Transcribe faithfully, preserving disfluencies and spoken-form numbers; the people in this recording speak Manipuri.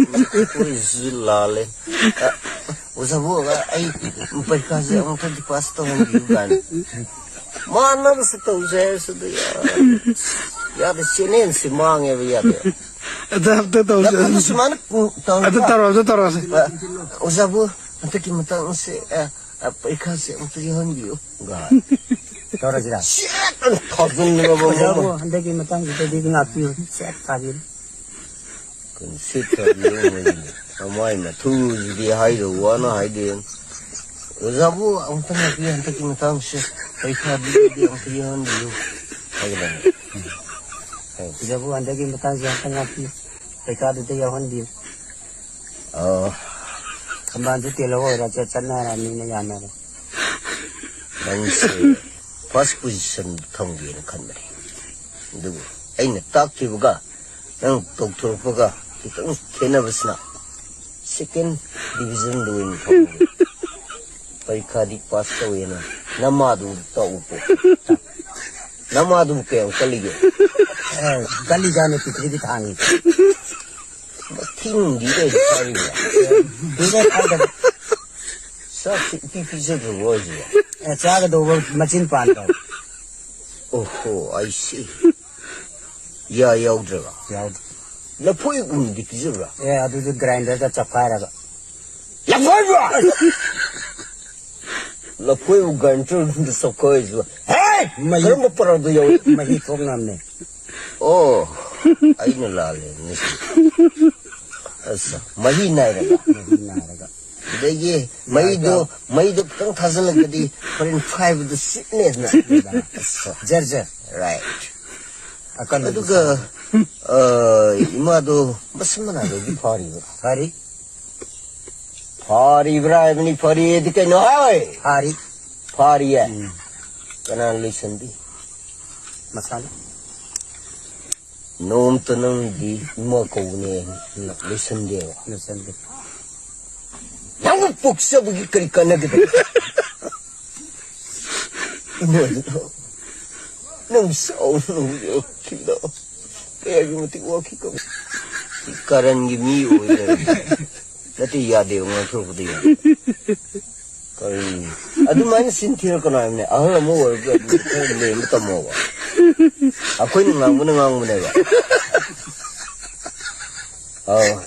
ꯑꯩꯈꯣꯏꯁꯨ ꯂꯥꯜꯂꯦ꯫ ꯑ, ꯑꯣꯖꯥꯕꯨ, ꯑꯩ ꯄꯔꯤꯈꯥꯁꯦ ꯑꯃꯨꯛꯇꯗꯤ ꯄꯥꯁ ꯇꯧꯍꯟꯕꯤꯌꯨ ꯀꯥꯏꯅ꯫ ꯃꯥꯟꯅꯕꯁꯨ ꯇꯧꯁꯦ ꯍꯥꯏꯔꯁꯨ ꯑꯗꯨ ꯌꯥꯗꯦ꯫ ꯌꯥꯗꯦ, ꯆꯦꯅꯦꯜꯁꯤ ꯃꯥꯡꯉꯦꯕ, ꯌꯥꯗꯦ꯫ ꯑꯗ ꯑꯝꯇ ꯇꯧꯁꯦ꯫ ꯌꯥꯝ ꯐꯕ ꯁꯨꯃꯥꯏꯅ, ꯎꯝ, ꯇꯧꯔꯒ, ꯑꯗꯨ ꯇꯧꯔꯣ, ꯑꯗꯨ ꯇꯧꯔꯣꯁꯦ꯫ ꯑ, ꯑꯣꯖꯥꯕꯨ, ꯍꯟꯗꯛꯀꯤ ꯃꯇꯥꯡꯁꯦ, ꯑ, ꯑ, ꯄꯔꯤꯈꯥꯁꯦ ꯑꯃꯨꯛꯇ ꯌꯥꯎꯍꯟꯕꯤꯌꯨ꯫ ꯇꯧꯔꯁꯤꯔꯥ? ꯁꯦꯠ ꯑꯅ ꯊꯥꯖꯤꯟꯅꯕ ꯑꯣꯖꯥꯕꯨ, ꯃꯃꯥ꯫ ꯍꯟꯗꯛꯀꯤ ꯃꯇꯥꯡꯁꯤꯗꯗꯤ ꯉꯥꯛꯄꯤꯌꯨ꯫ ꯁꯦꯠ ꯊꯥꯕꯤꯔꯣ꯫ ꯁꯦꯠ ꯊꯥꯕꯤꯔꯣ ꯃꯣꯏꯒꯤꯗꯤ꯫ ꯃꯃꯥꯏ ꯃꯊꯨꯁꯤꯗꯤ ꯍꯥꯏꯗꯧ ꯋꯥꯅ ꯍꯥꯏꯗꯦ꯫ ꯑꯣꯖꯥꯕꯨ ꯑꯃꯨꯛꯇ ꯉꯥꯛꯄꯤꯌꯨ, ꯍꯟꯗꯛꯀꯤ ꯃꯇꯥꯡꯁꯦ ꯄꯔꯤꯈꯥꯗꯨꯗꯤ ꯑꯃꯨꯛꯇ ꯌꯥꯎꯍꯟꯕꯤꯌꯨ ꯍꯥꯏꯒꯗꯕꯅꯤ꯫ ꯑꯣꯖꯥꯕꯨ, ꯍꯟꯗꯛꯀꯤ ꯃꯇꯥꯡꯁꯦ ꯑꯃꯨꯛꯇ ꯉꯥꯛꯄꯤꯌꯨ, ꯄꯔꯤꯈꯥꯗꯨꯗ ꯌꯥꯎꯍꯟꯕꯤꯌꯨ꯫ ꯑꯣ꯫ ꯊꯝꯕꯥꯜꯁꯨ ꯇꯦꯜꯍꯧ ꯑꯣꯏꯔꯁꯦ, ꯆꯠꯅꯔꯃꯤꯅ ꯌꯥꯅꯔꯦ꯫ ꯅꯪꯁꯦ ꯐꯥꯔꯁ ꯄꯣꯖꯤꯁꯟ ꯊꯝꯒꯦꯅ ꯈꯟꯕꯅꯦ, ꯑꯗꯨꯕꯨ ꯑꯩꯅ ꯇꯥꯛꯈꯤꯕꯒ ꯅꯪ ꯇꯧꯊꯣꯔꯛꯄꯒ ꯈꯤꯇꯪ ꯈꯦꯠꯅꯕꯁꯤꯅ ꯁꯦꯀꯦꯟ ꯗꯤꯕꯤꯖꯟꯗ ꯑꯣꯏꯅ ꯊꯝꯒꯦ꯫ ꯄꯔꯤꯈꯥꯗꯤ ꯄꯥꯁ ꯇꯧꯋꯦꯅ ꯅꯃꯥꯗꯨ ꯇꯥꯛꯎꯀꯣ꯫ ꯅꯃꯥꯗꯨꯕꯨ ꯀꯌꯥꯝ ꯀꯜꯂꯤꯒꯦ? ꯑꯦ, ꯀꯜꯂꯤꯖꯥꯠꯅꯤ, ꯄꯤꯛꯇ꯭ꯔꯤꯕꯤ ꯊꯥꯡꯉꯤ꯫ ꯃꯊꯤꯡꯗꯤ ꯀꯩꯅꯣ ꯆꯥꯔꯤꯕ? ꯀꯨꯏꯔꯦ ꯆꯥꯗꯕ꯫ ꯆꯥꯛꯁꯤ ꯏꯄꯤ ꯄꯤꯖꯗ꯭ꯔꯕꯣ ꯍꯥꯏꯁꯤꯕꯣ? ꯑꯦ, ꯆꯥꯒꯗꯧꯕ ꯃꯆꯤꯟ ꯄꯥꯟꯗ꯭ꯔꯕ꯫ ꯑꯣꯍꯣ, I see꯫ ꯌꯥ ꯌꯥꯎꯗ꯭ꯔꯕ? ꯌꯥꯎꯗꯦ꯫ ꯂꯐꯣꯏꯒꯨꯝꯕꯗꯤ ꯄꯤꯖꯕ꯭ꯔꯥ? ꯑꯦ, ꯑꯗꯨꯁꯨ ꯒ꯭ꯔꯥꯏꯟꯗꯔꯗ ꯆꯞꯈꯥꯏꯔꯒ꯫ ꯂꯐꯣꯏꯕꯨ! ꯂꯐꯣꯏꯕꯨ ꯒ꯭ꯔꯥꯏꯟꯗꯔꯗ ꯆꯞꯈꯥꯏꯔꯤꯁꯤꯕꯣ? ꯍꯦ! ꯃꯍꯤ ꯀꯔꯝꯕ ꯄꯔꯥꯗ ꯌꯥꯎꯏ? ꯃꯍꯤ ꯊꯣꯛꯅꯕꯅꯦ꯫ ꯑꯣ, ꯑꯩꯅ ꯂꯥꯜꯂꯦ ꯉꯁꯤ꯫ ꯑꯁ, ꯃꯍꯤ ꯅꯥꯏꯔꯒ꯫ ꯃꯍꯤ ꯅꯥꯏꯔꯒ꯫ ꯑꯗꯒꯤ ꯃꯩꯗꯣ, ꯃꯩꯗꯣ ꯈꯤꯇꯪ ꯊꯥꯖꯤꯜꯂꯒꯗꯤ ꯍꯣꯔꯦꯟ ꯐꯥꯏꯕꯗꯨ ꯁꯤꯠꯅꯦꯗꯅ꯫ ꯁꯤꯠꯅꯦꯗꯅ꯫ ꯑꯁ꯫ ꯖꯔ ꯖꯔ꯫ Right꯫ ꯑꯀꯟꯕꯗꯨ ꯑꯗꯨꯒ, ꯁꯥꯕ꯫ ꯑ, ꯏꯃꯥꯗꯣ ꯃꯁꯝ ꯃꯅꯥꯗꯒꯤ ꯐꯥꯔꯤꯕ꯭ꯔꯥ? ꯐꯥꯔꯤ꯫ ꯐꯥꯔꯤꯕ꯭ꯔꯥ ꯍꯥꯏꯕꯅꯤ, ꯐꯔꯤꯗꯤ ꯀꯩꯅꯣ ꯍꯥꯏ? ꯐꯥꯔꯤ꯫ ꯐꯥꯔꯤꯌꯦ? ꯎꯝ꯫ ꯀꯅꯥꯅ ꯂꯣꯏꯁꯟꯕꯤ? ꯃꯁꯥꯅ꯫ ꯅꯣꯡꯃꯇ ꯅꯪꯗꯤ ꯏꯃꯥ ꯀꯧꯕꯅꯦ ꯂꯣꯏꯁꯟꯗꯦꯕ꯫ ꯂꯣꯏꯁꯟꯗꯦ꯫ ꯅꯪꯕꯨ ꯄꯣꯛꯆꯕꯒꯤ ꯀꯔꯤ ꯀꯥꯟꯅꯒꯗꯕ? ꯏꯃꯥꯗꯨꯅ ꯅꯪ ꯆꯥꯎꯅ ꯎꯕꯤꯔꯛꯈꯤꯕꯗꯣ ꯀꯌꯥꯒꯤ ꯃꯇꯤꯛ ꯋꯥꯈꯤ ꯈꯪꯕ꯭ꯔꯥ? ꯀꯔꯟꯒꯤ ꯃꯤ ꯑꯣꯏ ꯂꯩꯔꯝꯃꯦ꯫ ꯅꯠꯇꯦ, ꯌꯥꯗꯦꯕ, ꯉꯥꯡꯊꯣꯔꯛꯄꯗ ꯌꯥꯗꯦ꯫ ꯀꯔꯤ? ꯑꯗꯨꯃꯥꯏꯅ ꯆꯤꯟ ꯊꯤꯔꯛꯀꯅꯣ ꯍꯥꯏꯕꯅꯦ꯫ ꯑꯍꯜ ꯑꯃ ꯑꯣꯏꯔꯒ ꯑꯗꯨꯝ ꯈꯔ ꯂꯦꯝꯕ ꯇꯝꯃꯣꯕ꯫ ꯑꯩꯈꯣꯏꯅ ꯉꯥꯡꯕꯅ ꯉꯥꯡꯕꯅꯦꯕ꯫ ꯑꯧ꯫